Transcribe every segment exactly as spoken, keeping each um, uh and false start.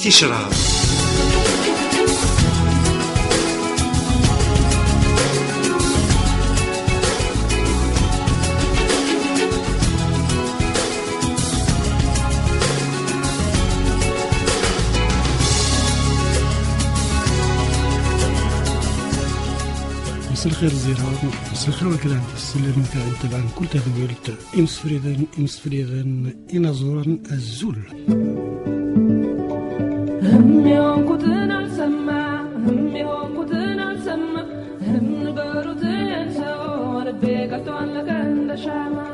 Icrab. مساء الخير زيران، مساء الخير وكل عام تسلم كان تبعا كل تذويلت. Imsefriden, imsefriden, inaẓuren, azul. Hem ihonquten al semma, hem ihonquten al semma, hem neberuten so, lebbi gatwan lagan da shama.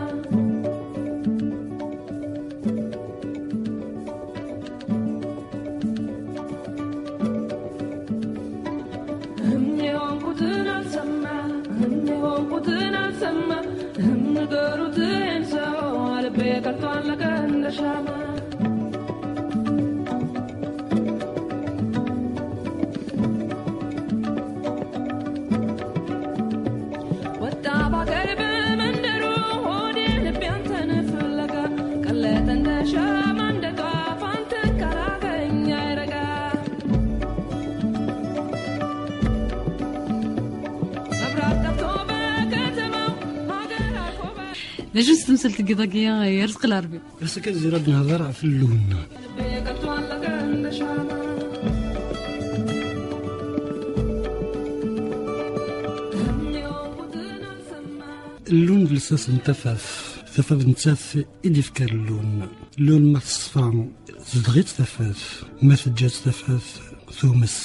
D acu-tt temsalt n yiḍ-agi, ay Arezqi Lɛerbi? Ass-agi ad nehder ɣef llun. Llun d lsas n tafat. Tafat nettat i d-ifkan llun. Llun ma teṣfa, tezdeɣ-itt tafat. Ma teǧǧa-tt tafat, tumes.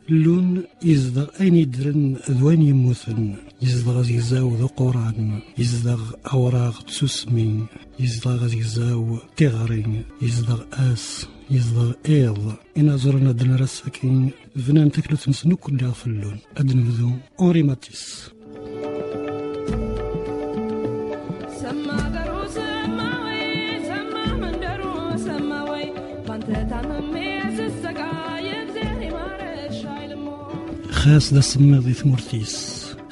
Llun yezdeɣ ayen yeddren d wayen yemmuten. Yezdeɣ azegzaw d uquran. Yezdeɣ awraɣ d tsusmi. Yezdeɣ azegzaw d tiɣri. Yezdeɣ ass. Yezdeɣ iḍ. Inaẓuren ad d-nerr ass-agi bnan taklut-nsen akk ɣef llun. Ad d-nebdu Henri Matisse. Xas d asemmiḍ i tmurt-is,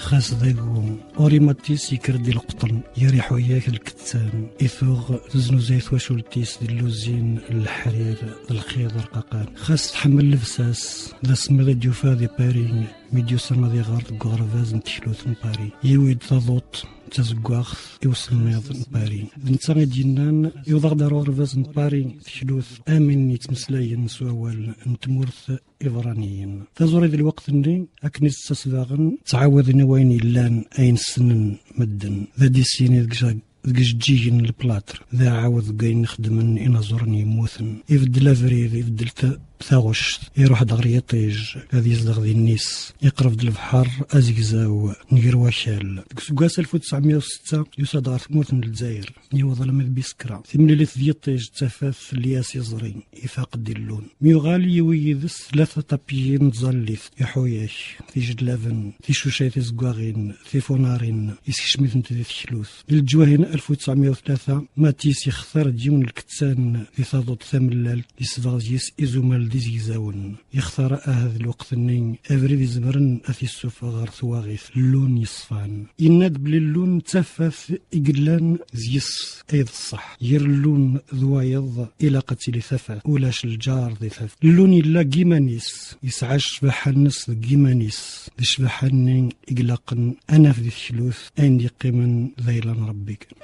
xas d agu, Henri Matisse yekker-d i leqṭen, yerra iḥuyak lkettan, i tuɣ teznuzay twacult-is di lluzin n leḥrir d lxiḍ arqaqan. Xas tḥemmel llebsa-s, d asemmiḍ i d-yufa di Paris, mi d-yusa ad iɣer deg uɣerbaz n teklut n Paris. Yiwi-d taḍuṭ d tazeggaɣt i usemmiḍ n Paris. D netta i d-yennan, iwweḍ-aɣ-d ar uɣerbaz n Paris teklut, am win yettmeslayen s wawal n tmurt Iberraniyen. Taẓuri di lweqt-nni, akken i s-ttasbaɣen, ttɛawaden i wayen yellan, ayen ssnen medden. D adisini deg ja-, deg ijeǧǧigen n leplaṭr, d aɛawed deg wayen xeddmen inaẓuren yemmuten. Ibeddel abrid, ibeddel ta-, taɣect, iruḥ-d ɣer yiṭij, ad yezdeɣ dinnis, iqreb-d lebḥer azegzaw n ger wakal. Deg useggas alef u tesɛemya u setta, yusa-d ɣer tmurt n Lezzayer. Yiweḍ alamma d Biskra. Timlilit d yiṭij d tafat telli-as iẓri, ifaq-d i llun. Mi yuɣal yiwi yid-s tlata tapiyin n tẓallit, iḥuyak, tijellaben, ticucay tizeggaɣin, tifunarin, isekcem-itent di teklut. Di leǧwahin alef u tesɛemya u tlata, Matis yextar-d yiwen n lkettan di taḍuṭ tamellalt, yesbeɣ deg-s izumal d izegzawen. Yextar ahat d lweqt-nni abrid izemren ad t-yessufeɣ ɣer twaɣit, llun yeṣfan. Yenna-d belli llun d tafat i yellan deg-s ay d ṣṣeḥ. Ger llun d wayeḍ ilaq ad tili tafat, ulac lǧar di tafat. Llun yella deg yiman-is, yesɛa ccbaḥa-nnes deg yiman-is, d ccbaḥa-nni i ilaqen ad naf di teklut, ayen d-yeqqimen d ayla n Rebbi kan.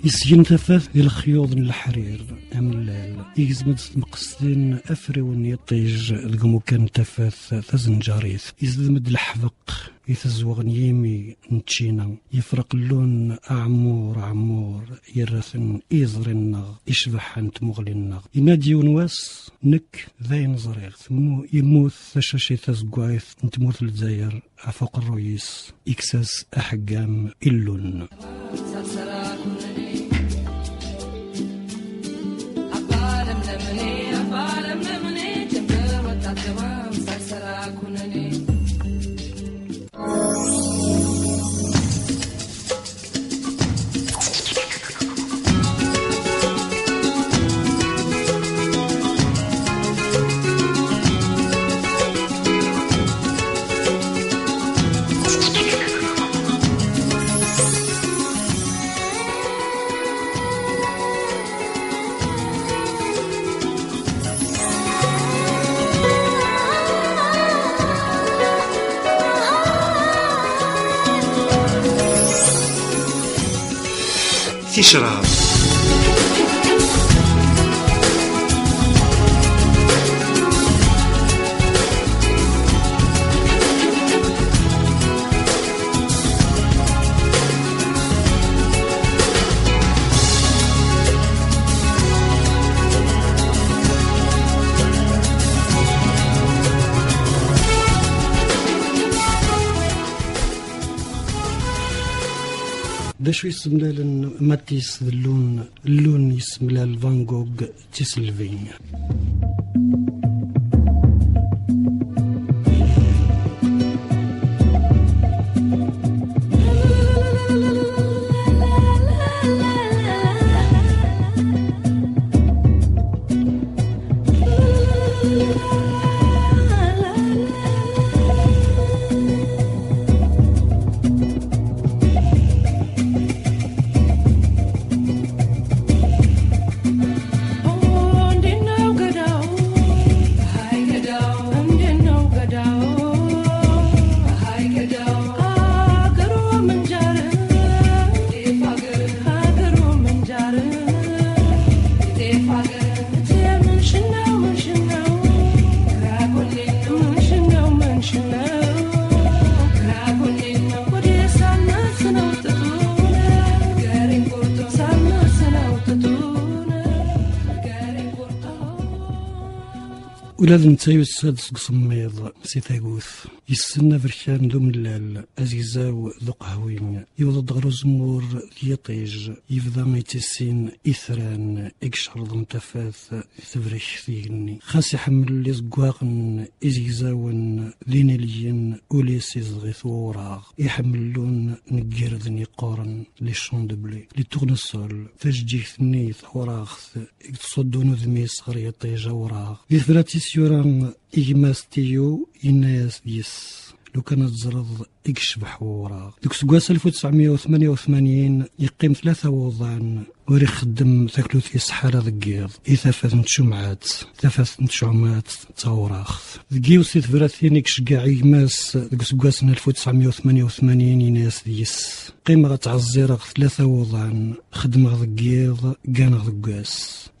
Isgen tafat di lexyuḍ n leḥrir amellal. Igzem-d s tmeqstin afriwen n yiṭij deg umukan n tafat tazenǧarit. Izdem-d leḥbeq i tezweɣ n yimi n ččina. Yefreq llun aɛemmur, aɛemmur, yerra-ten i yiẓri-nneɣ, i ccbaḥa n tmuɣli-nneɣ. Yenna-d yiwen wass, nekk d ayen ẓriɣ. Temmu-, yemmut tacacit tazeggaɣit n tmurt n Lezzayer ɣef uqerruy-is, ikkes-as aḥeggam i llun. Ticraḍ. D acu yessemlalen Matisse d Lune? Lune yessemlal Van Gogh d tiselbi. Ula d netta yusa-d seg usemmiḍ, si tagut. Yessen aberkan d umellal, azegzaw d uqehwi. Yewweḍ-d ɣer uzemmur d yiṭij. Yebda yettissin itran i icerḍen tafat di tebrek igenni. Xas iḥemmel izeggaɣen, izegzawen d inelyen, ul-is izdeɣ-it wawraɣ. Iḥemmel lun n yirden yeqquren, les champs de blé, les tournesols, tajeǧǧigt-nni tawraɣt i yettṣuddun udem-is ɣer yiṭij awraɣ. Di tebrat-is yura i gma-s Tiyu, yenna-yas deg-s: "Lukan ad teẓreḍ i yecbeḥ wawraɣ." Deg useggas alef u tesɛemya u tmanya u tmanyin, yeqqim tlata wuḍan ur ixeddem taklut yeṣḥa ara deg yiḍ, i tafat n tcumɛat, tafat n tcumɛat d tawraɣt. Deg yiwet si tebratin i iceggeɛ i gma-s deg useggas n alef u tesɛemya u tmanya u tmanyin, yenna-yas deg-s: "Qqimeɣ ad ttɛezzireɣ tlata wuḍan, xeddmeɣ deg yiḍ, gganeɣ deg wass.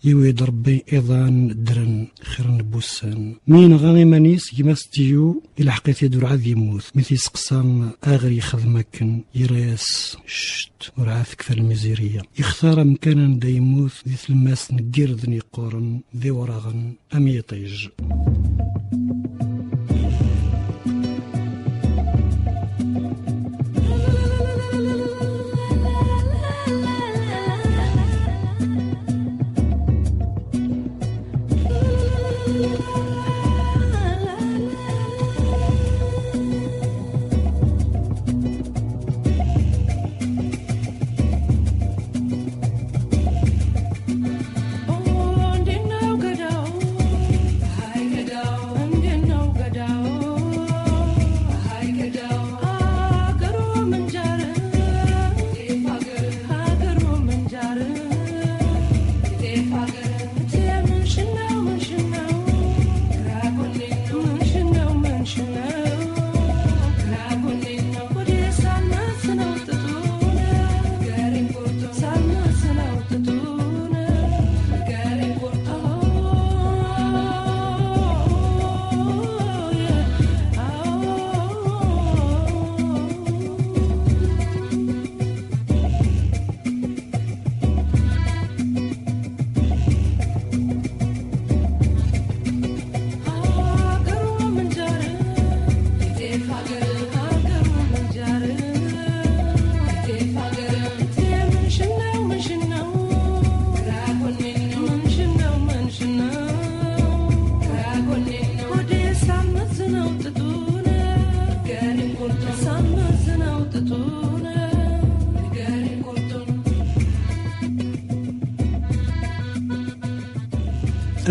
Yiwi-d Rebbi iḍan ddren xir n wussan." Mi yenɣa iman-is, gma-s Tiyu ilḥeq-it-id urɛad yemmut. Mi t-yesteqsa aɣer yexdem akken, yerra-yas: "Cct, urɛad tekfa lmiziriya." Yextar amkan anda yemmut di tlemmast n yirden yeqquren d iwraɣen am yiṭij.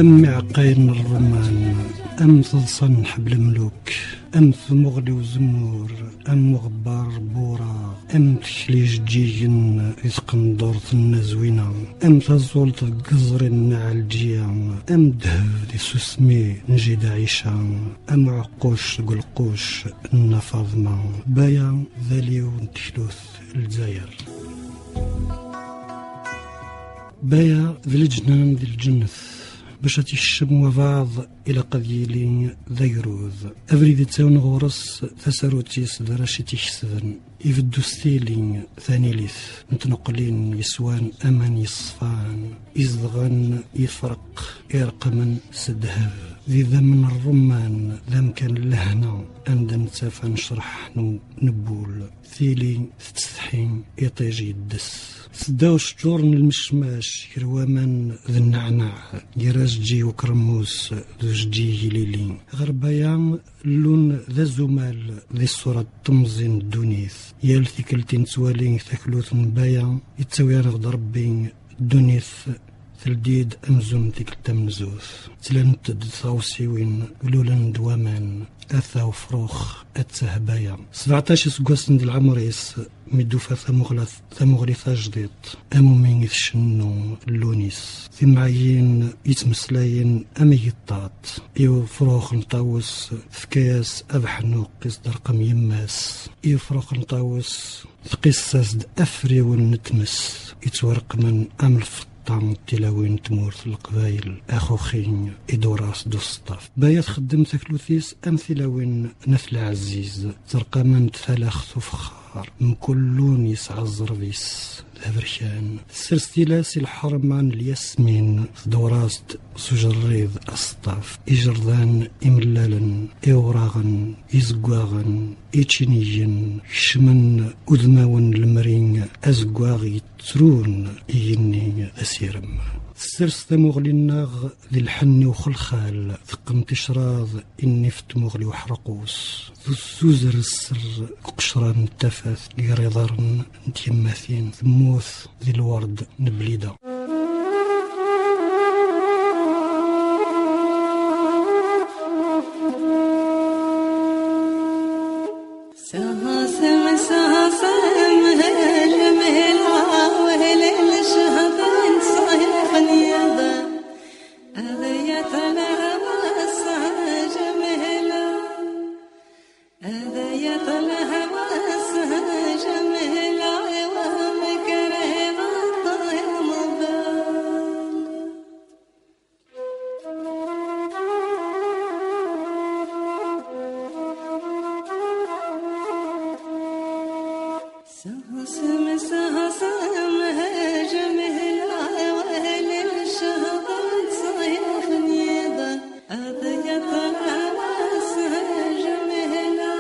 Am iɛeqqayen n ṛṛuman, am teḍsa n ḥebb lemluk, am tmuɣli uzemmur, am uɣebbar n wuṛaɣ, am tekli ijeǧǧigen di tqendurt n Nazwina, am taẓult deg iẓri n Ɛelǧiya, am ddheb di susmi n Jida Ɛica, am uɛeqquc deg ulqus n Nna Faḍma. Baya d aliw n teklut n Lezzayer. Baya d leǧnan di lǧennet. Bac ad t-ikcem wabeɛḍ, ilaq ad yili d agrud. Abrid ittawin ɣur-s, tasarut-is d arrac i t-ikesben. Ibeddu s tili tanilit n tneqlin yeswan aman yeṣfan, izedɣen ifreq ireqmen s ddheb. D idammen n ṛṛumman, d amkan n lehna, anda nettaf anecreḥ n, n wul. Tili tettsetḥi, iṭij yeddes. Seddaw cceččur n lmecmac, gar waman d nneɛneɛ, gar ajeǧǧig ukermus d ujeǧǧig ilili. Ɣer Baya, llun d azumal di ṣṣura n temẓi n ddunit. Yal tikkelt i nettwali taklut n Baya, ittawi-aneɣ-d Rebbi ddunit teldi-d amzun tikkelt tamenzut. Ttlent-d tɣawsiwin, lulen-d waman, ata ufrux, atta Baya. Sebɛeṭac iseggasen di leɛmer-is, mi d-tufa tamuɣla-, tamuɣli tajdiṭ, am umi i tcennu llun-is. Timɛayin yettmeslayen am igeṭṭaṭ. I ufrux n Ṭawes tefka-yas abeḥnuq i s-d-terqem yemma-s. I ufrux n Ṭawes tqis-as-d afriwen n tmes yettwareqmen am lfeṭṭa n tilawin n tmurt n Leqbayel, axuxi i d-uraɣ s d useṭṭaf. Baya txeddem taklut-is am tilawin n At Leɛziz, ttreqament talaxt ufexxar, mkul lun yesɛa zzerb-is d aberkan. Tessers tilas i lḥerma n lyasmin, tdewwer-as-d s ujerrid aseṭṭaf. Ijerdan imellalen, iwraɣen, izeggaɣen, ičiniyen kecmen udmawen n lemri, azeggaɣ yettrun igenni d asirem. Tessers tamuɣli-nneɣ di lḥenni uxelxal, teqqen ticraḍ i nnif n tmuɣli uḥerqus, tuzzuzer sser deg uqecran n tafat, gar iḍarren n tyemmatin, temmut di lwerd n Blida. Sahasım, sahasım, hecmela, welil şahdan sayıf niyada. Adiyatla hevas cemela. Adiyatla hevas cemela, ve mekre vatayım ben. Sahasım, sahasım, hecmela, welil şahdan sayıf niyada. Adiyatla hevas cemela.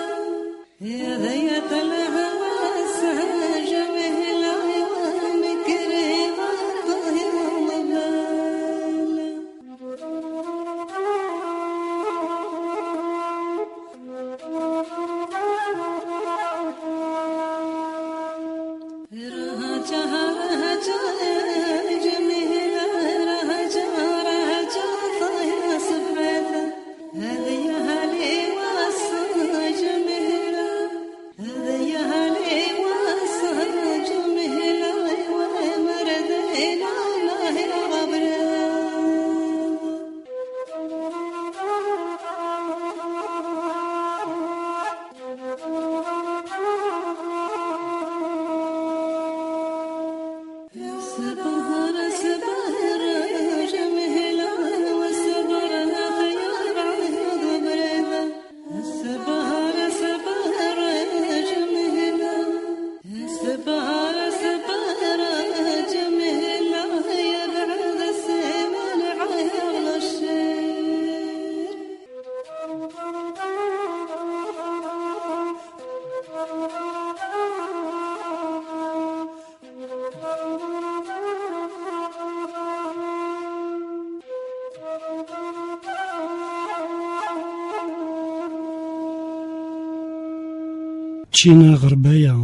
Ččina ɣer Baya,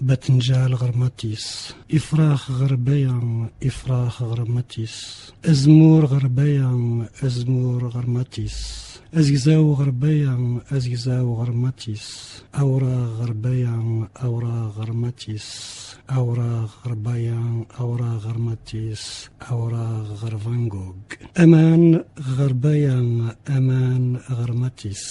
batenǧal ɣer Matis, ifrax ɣer Baya, ifrax ɣer Matis, azemmur ɣer Baya, azemmur ɣer Matis, azegzaw ɣer Baya, azegzaw ɣer Matis, awraɣ ɣer Baya, awraɣ ɣer Matis, awraɣ ɣer Baya, awraɣ ɣer Matis, awraɣ ɣer Van Gogh. Aman ɣer Baya, aman ɣer Matis.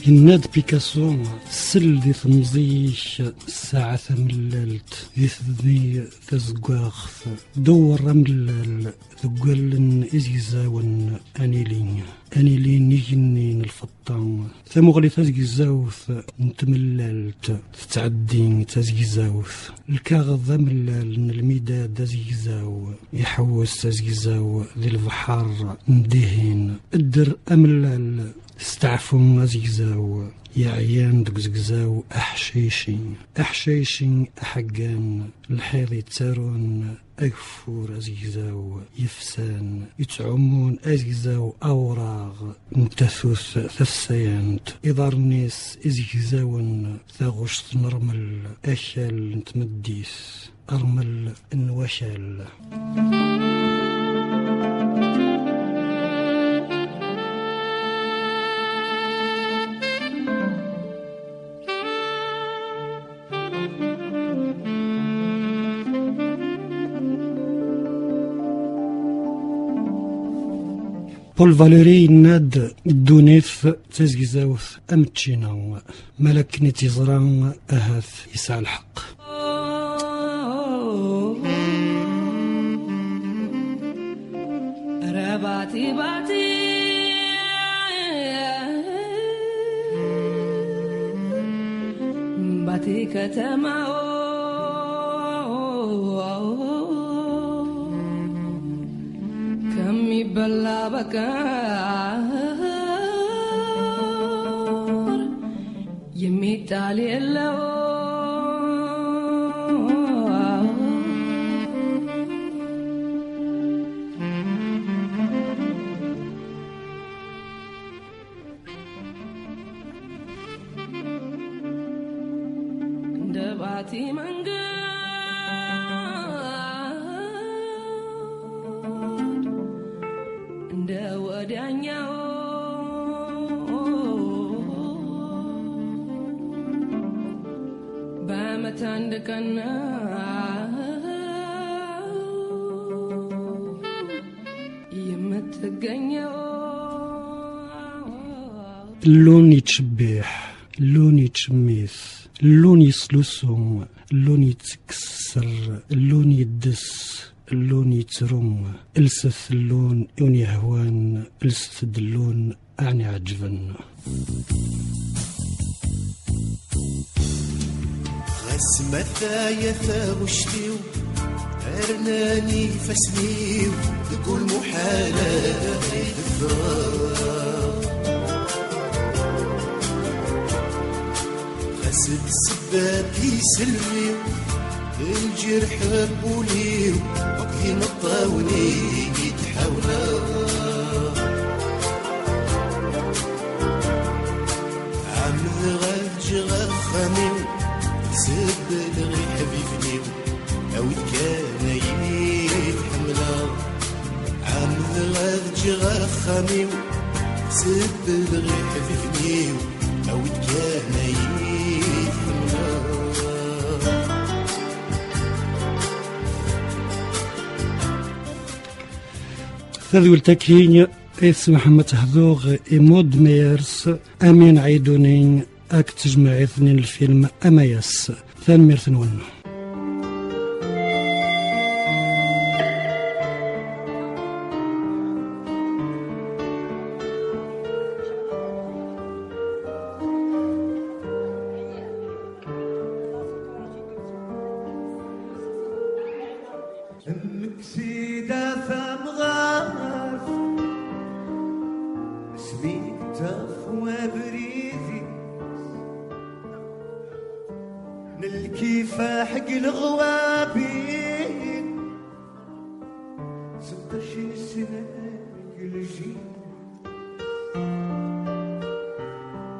Yenna-d Picasso, sel di temẓi-ik ssaɛa tamellalt, di tedni tazeggaɣt, dewwer amellal deg wallen izegzawen, ad nili, ad nili n igenni n lfeṭṭa. Tamuɣli tazegzawt n tmellalt tettɛeddi d tazegzawt. Lkaɣeḍ amellal n lmidad azegzaw iḥewwes azegzaw di lebḥer n dihin. Dder amellal, steɛfu azegzaw yeɛyan deg uzegzaw aḥcici. Aḥcici aḥeggan, lḥiḍ yettarun ageffur azegzaw yefsan, yettɛummun azegzaw awraɣ n tatut tafsayant, iḍarren-is izegzawen, taɣect n rrmel, akal n tmeddit, rrmel n wakal. Paul Valéry yenna-d, ddunit d tazegzawt am ččina, ma lakken i tt-yeẓra, ahat yesɛa lḥeqq. Rabati bati, bati katama, kami bala bakar, yemi tali lo. Debati mangga እንደ ወዲያኛው በዓመት አንድ ቀን የምትገኘው። Llun yettcebbiḥ, llun yettcemmit, llun yeslusu, llun yettekkes sser, llun yeddes, llun yettru. Lset llun i wen-yehwan, lset-d llun ɛni ɛeǧben. Ɣas ma taya taɣect-iw, rnan ifassen-iw deg ulmuḥal ad ffɣeɣ. Ɣas d ssebba tiselmi, lǧerḥ n wul-iw akked imeṭṭawen i d-ḥawleɣ. Ɛemmdeɣ ad ǧǧeɣ axxam-iw, sebbleɣ i ḥbiben-iw, awi-d kan ayen i d-ḥemmleɣ. Ɛemmdeɣ ad ǧǧeɣ axxam-iw, sebbleɣ i ḥbiben-iw, awi-d kan ayen i d-ḥemmleɣ. Tadwilt-agi i tesmaḥem ad tehduɣ i Maud Meyers, Amin Ɛiduni akked tejmaɛit-nni n lfilm Amayas. Tanemmirt-nwen. Mmekti-d a tamɣart, sbint ɣef wabrid-is, n lkifaḥ deg leɣwabin, seṭṭac n sna deg lǧil.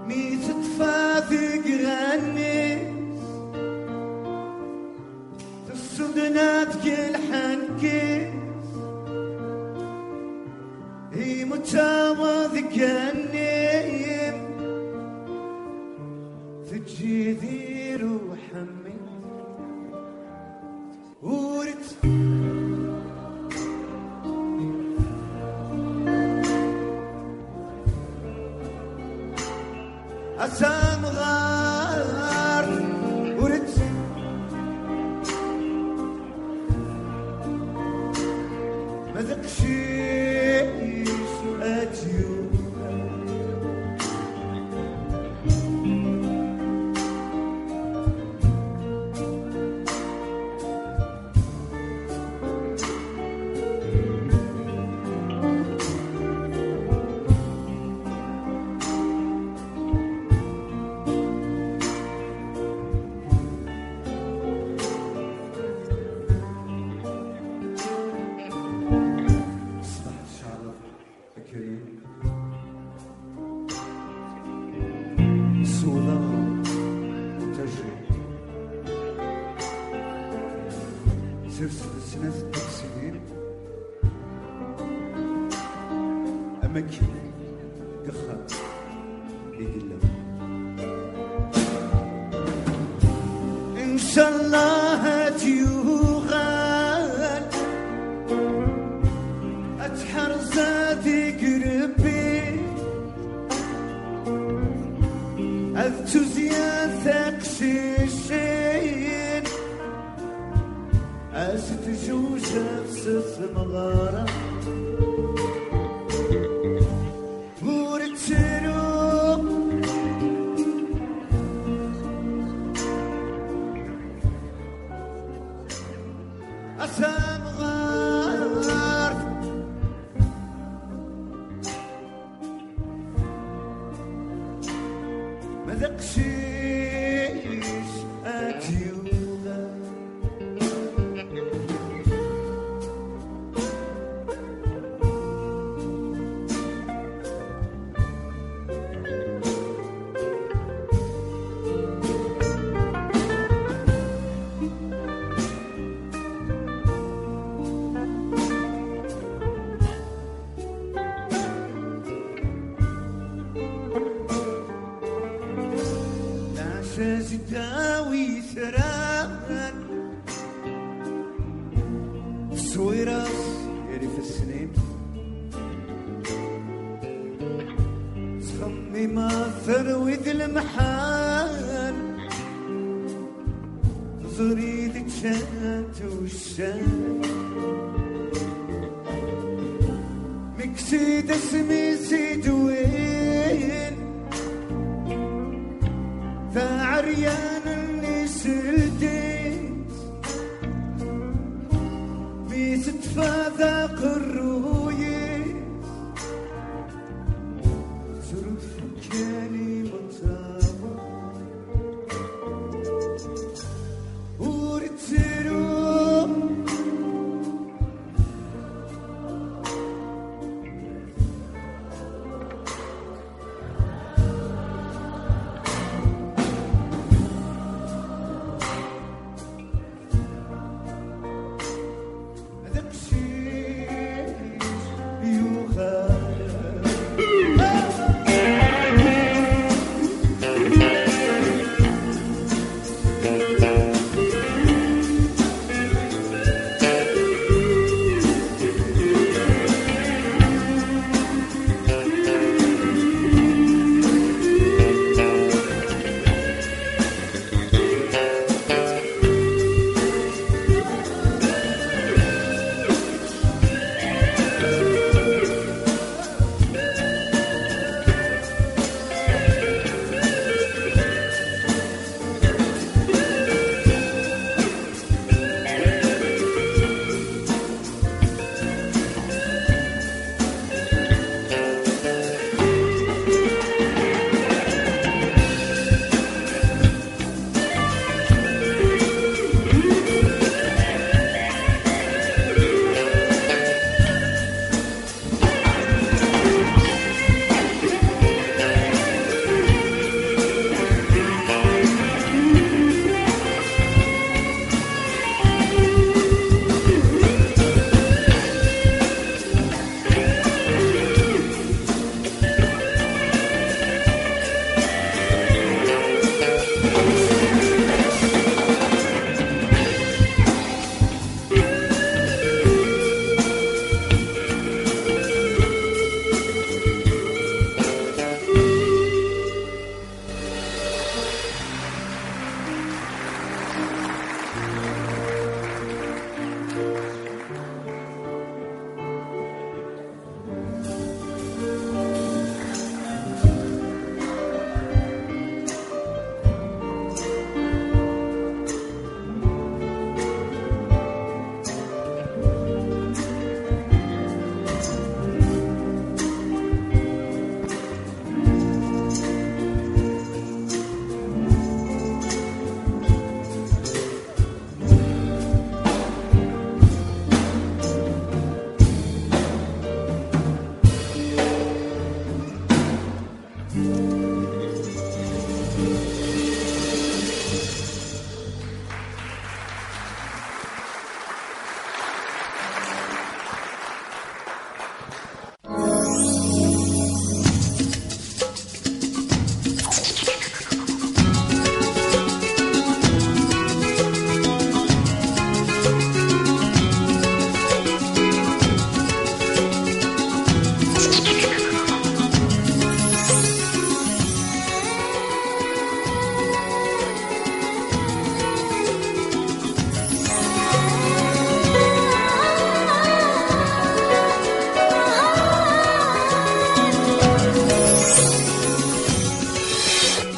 Mi teṭfa deg iɣallen-is, tessudna deg lḥenk-is, imuttawa deg annim, teǧǧi di ruḥ-nni. Ur tt-, a tamɣart, ur tt-, ma d aqcic ad tt-yuɣal. Ṣṣbeḥ ccɛer akrim. Ṣṣuda tajridt. Sers-d snat n teqsiyin. Am akken deg uxxam i yella. Ncallah ad yuɣal, ad tḥerz ad igreb, ad tuzyat taqcicin, ad s-tjujjef s tmeɣra. Ur ttru. A tamɣart, ma d aqcic ad yuɣal. Leɛca zeddaw itran, teṣwira-s gar ifassen-im. Ttxemmimeɣ terwi d lemḥan, ẓrid ččant uccan. Meksi-d asmi s-idwin, taɛeryan-nni s-ldint, mi teṭfa d aqerruy-is, zrut fukkan imeṭṭawen. Ur ttru.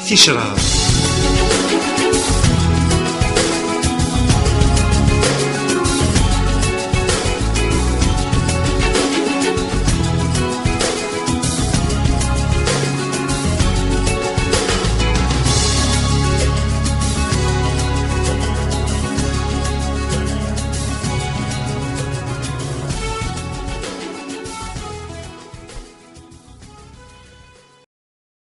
Ticraḍ.